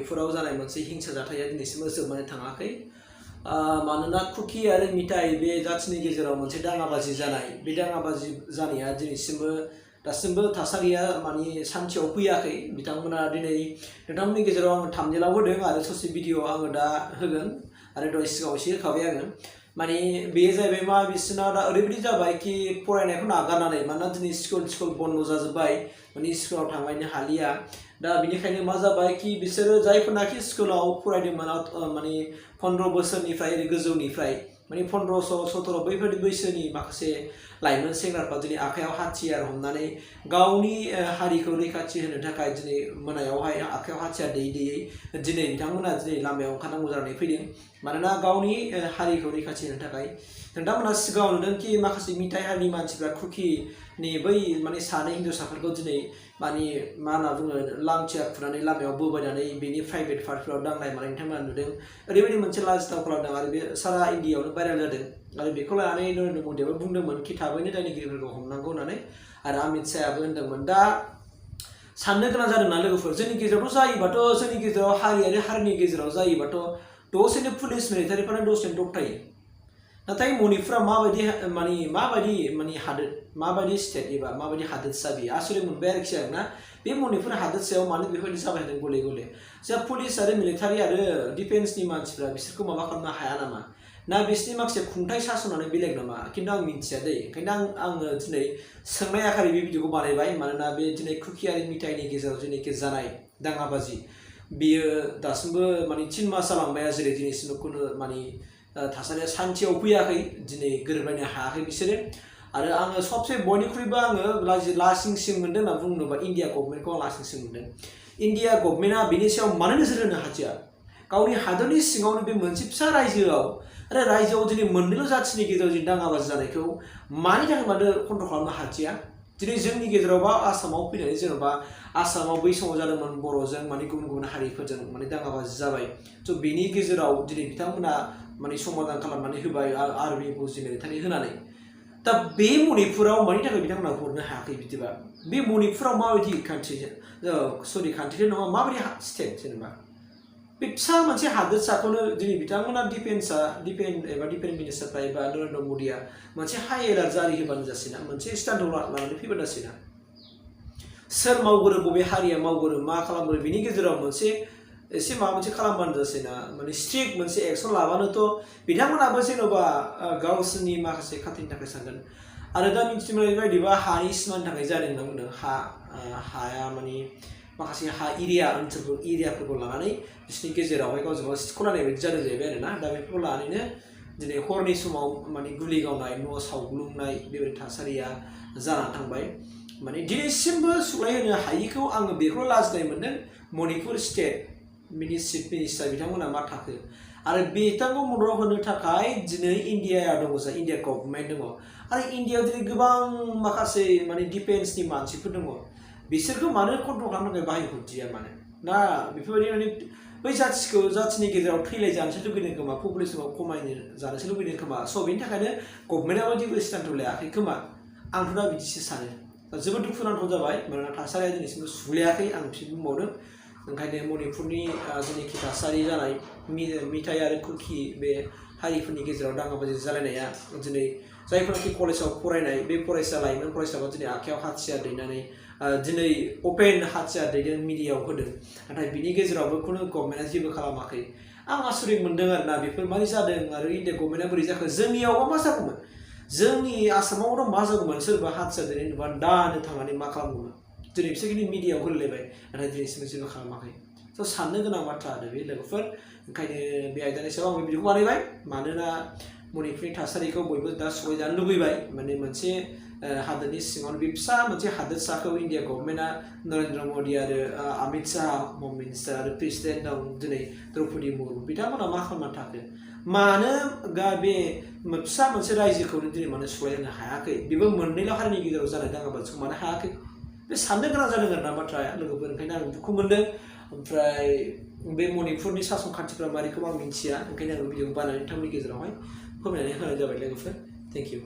मणिपुराव जानाय मोनसे हिंसा जाथाया दिनैसिमबो जोबनानै थाङाखै मानोना कुकी आरो मिथाइ बे जाथिनि गेजेराव मोनसे दाङाबाजि जानाय बे दाङाबाजि जानाया दिनैसिमबो दासिमबो थासारिया माने सान्थियाव फैयाखै बिथांमोना दिनै नोंथांमोननि गेजेराव आङो थाम्बनेलाव होदों आरो ससे भिडिअ आङो दा होगोन आरो दहाय सिगाङाव एसे होखाबाय आङो माने बेयो जाहैबाय मा बिसोरना दा ओरैबायदि जाबाय कि फरायनायखौ नागारनानै मानोना दिनै स्कुल बन्द जाजोब्बाय माने स्कुलाव थांलायनो हालिया दा बिनिखायनो मा जाबाय कि बिसोरो जायफोरनाखि स्कुलाव फरायदोंमोन माने 15 बोसोरनिफ्राय गोजौनिफ्राय माने 15-17 बैफोरबायदि बैसोनि माखासे लाइमोन सेंग्राफ्रा दिनै आखायाव हाथियार हमनानै गावनि हारिखौ रैखाथि होनो थाखाय दिनै मोनायावहाय आखायाव हाथियार दैयै दिनै बिथांमोना दिनै लामायाव ओंखारनांगौ जानानै फैदों मानोना गावनि हारिखौ रैखाथि होनो थाखाय नोंथांमोना सिगाङाव नुदों कि माखासे मिथाइ हारिनि मानसिफ्रा कुकीनि बै माने सानै हिन्जावसाफोरखौ दिनै माने मा होनना बुङो लांथिया खुनानै लामायाव बोबायनानै बेनि प्राइभेट पार्टफोराव दांनाय मानाय नोंथांमोना नुदों ओरैबायदि मोनसे लाजिथाव खालामदों आरो बे सारा इन्डियायावनो भाइरेल जादों आरो बेखौ लानानै नरेन्द्र मदियाबो बुंदोंमोन कि थाबैनो दायनिगिरिफोरखौ हमनांगौ होननानै आरो अमित शाहयाबो होनदोंमोन दा साननो गोनां जादोंना लोगोफोर जोंनि गेजेरावथ' जायोबाथ' जोंनि गेजेराव हारि आरो हारिनि गेजेराव जायोबाथ' दसेनो पुलिस मिलिटारिफोरानो दसेनो दबथायो नाथाय मणिपुरा माबायदि हादोर माबायदि स्टेट एबा माबायदि हादोरसा बियो आसरित मोनबाय आरोखि आरोना बे मणिपुर हादोरसायाव मानो बेफोरबायदि जाबाय थादों गले गले जा पुलिस आरो मिलिटारि आरो डिफेन्सनि मानसिफ्रा बिसोरखौ माबा खालामनो हाया नामा ना बिसोरनि माखासे खुंथाय सासनानै बेलेग नामा खिन्थु आं मिन्थिया दै ओंखायनो आङो दिनै सोंनाय आखारै बे भिडिअखौ बानायबाय मानोना बे दिनै कुकी आरो मिथाइनि गेजेराव जेनोखि जानाय दाङाबाजि बियो दासिमबो माने 3 मास जालांबाय जेरै दिनैसिमबो खुनु माने थासारिया सान्थियाव फैयाखै दिनै गोरोबलायनो हायाखै बिसोरो आरो आङो सबसे बयनिख्रुइबो आङो लासिंसिं मोनदों होनना बुंनोबा इन्डिया गभर्नमेन्टखौ आं लासिंसिं मोनदों इन्डिया गभर्नमेन्टआ बिनि सायाव मानो नोजोर होनो हाथिया गावनि हादरनि सिङावनो बे मोनसे फिसा रायजोआव आरो रायजोआव दिनै मोननैल' जाथिनि गेजेराव दिनै दाङाबाजि जानायखौ मानि थाखाय मानो कन्ट्रल खालामनो हाथिया दिनै जोंनि गेजेरावबा आसामाव फैनानै जेन'बा आसामाव बै समाव जादोंमोन बर'जों माने गुबुन हारिफोरजों माने दाङाबाजि जाबाय स' बेनि गेजेराव दिनै बिथांमोना माने समाधान खालामनानै होबाय आर्मि फौजि मिलिटारि होनानै दा बे मणिपुराव मानि थाखाय बिथांमोना हरनो हायाखै बिदिबा बे मणिपुराव माबायदि कान्ट्रिथ' नङा माबायदि स्टेट जेनेबा बे फिसा मोनसे हादोरसाखौनो दिनै बिथांमोना डिफेन्स मिनिस्टारफ्रा एबा नरेन्द्र मदिया मोनसे हाइ एलार्ट जारि होबानो जासिना मोनसे स्टान्ड लानानै फैबानो जासिना सोर मावगोरो बबे हारिया मावगोरो मा खालामगोरो बिनि गेजेराव मोनसे एसे माबा मोनसे खालामबानो जासिना माने स्ट्रिक्ट मोनसे एक्सन लाबानोथ' बिथांमोनाबो जेन'बा गावसोरनि माखासे खाथिनि थाखाय सानगोन आरो दा मिथिनो मोननाय बायदिबा हानि सिमानि थाखाय जादों होनना बुंदों हाया माने माखासे हा एरियाफोरखौ लानानै बिसोरनि गेजेरावहाय गावजों गाव सिख'लायनाय बायदि जादों जाहैबाय आरोना दा बेफोरखौ लानानैनो दिनै हरनि समाव माने गुलि गावनाय न' सावग्लुंनाय बेबायदि थासारिया जानानै थांबाय माने दिनैसिमबो सुग्लायहोनो हायिखौ आङो बेखौ लाजिनाय मोनदों मणिपुर स्टेट चिफ मिनिस्टार बिथांमोना मा थाखो आरो बिथांखौ मदद होनो थाखाय दिनै इन्डियाया दङ इन्डिया गभर्नमेन्ट दङ आरो इन्डियायाव दिनै गोबां माखासे माने डिफेन्सनि मानसिफोर दङ बिसोरखौ मानो कन्ट्रल खालामनो थाखाय बाहायहरदिया मानो ना बेफोरबायदि माने बै जाथिनि गेजेराव थैलाय जानोसो लुगैदों खोमा पपुलेसनाव खमायनो जानोसो लुगैदों खोमा स' बेनि थाखायनो गभर्नमेन्टआबो जेबो स्टेन्ड लायाखै खोमा आंथ' दा बिदिसो सानो जोबोद दुखुनांथाव जाबाय मानोना थासारिया दिनैसिमबो सुग्लायाखै आं बिसोर बुंबावदों ओंखायनो मणिपुरनि जेनोखि थासारि जानाय मिथाइ आरो कुकी बे हारिफोरनि गेजेराव दाङाबाजि जालायनाया दिनै जायफोरनाखि कलेजाव फरायनाय बे लाइमोन फरायसाफ्रा दिनै आखायाव हाथियार दैनानै दिनै अपेन हाथियार दैदों मिडियायाव होदों नाथाय बिनि गेजेरावबो खुनु गभर्नमेन्टआ जेबो खालामाखै आं आसरित मोनदों आरोना बेफोर मारै जादों आरो इन्डिया गभर्नमेन्टआ बोरै जाखो जोंनियावबा मा जागौमोन जोंनि आसामावथ' मा जागौमोन सोरबा हाथियार दैनाय नुबा दानो थांनानै मा खालामगौमोन दिनै बिसोर खिन्थु मिडियायाव होलायबाय नाथाय दिनैसिम जेबो खालामाखै स' साननो गोनां बाथ्रा आरो बे लोगोफोर ओंखायनो बे आयदानि सायाव आं भिडिअखौ बानायबाय मानोना मणिपुरनि थासारिखौ बयबो दा सुग्लायजानो लुबैबाय माने मोनसे हादोरनि सिङावनो बे फिसा मोनसे हादोरसाखौ इन्डिया गभर्नमेन्टआ नरेन्द्र मदि आरो अमित शाह हम मिनिस्टार आरो प्रेसिडेन्ट दं दिनै द्रौपदी मुर्मु बिथांमोना मा खालामनानै थाखो मानो बे फिसा मोनसे रायजोखौनो दिनै मानो सुग्लायहोनो हायाखै बेबो मोननैल' हारिनि गेजेराव जानाय दाङाबाजिखौ मानो हायाखै बे साननो गोनां जादों आरोना बाथ्राया लोगोफोर ओंखायनो आं दुखु मोनदों ओमफ्राय बे मणिपुरनि सासन खान्थिफ्रा मारैखौ आं मिन्थिया ओंखायनो आं भिडिअखौ बानायनानै नोंथांमोननि गेजेरावहाय फोरमायनानै होनाय जाबाय लोगोफोर थेंक इउ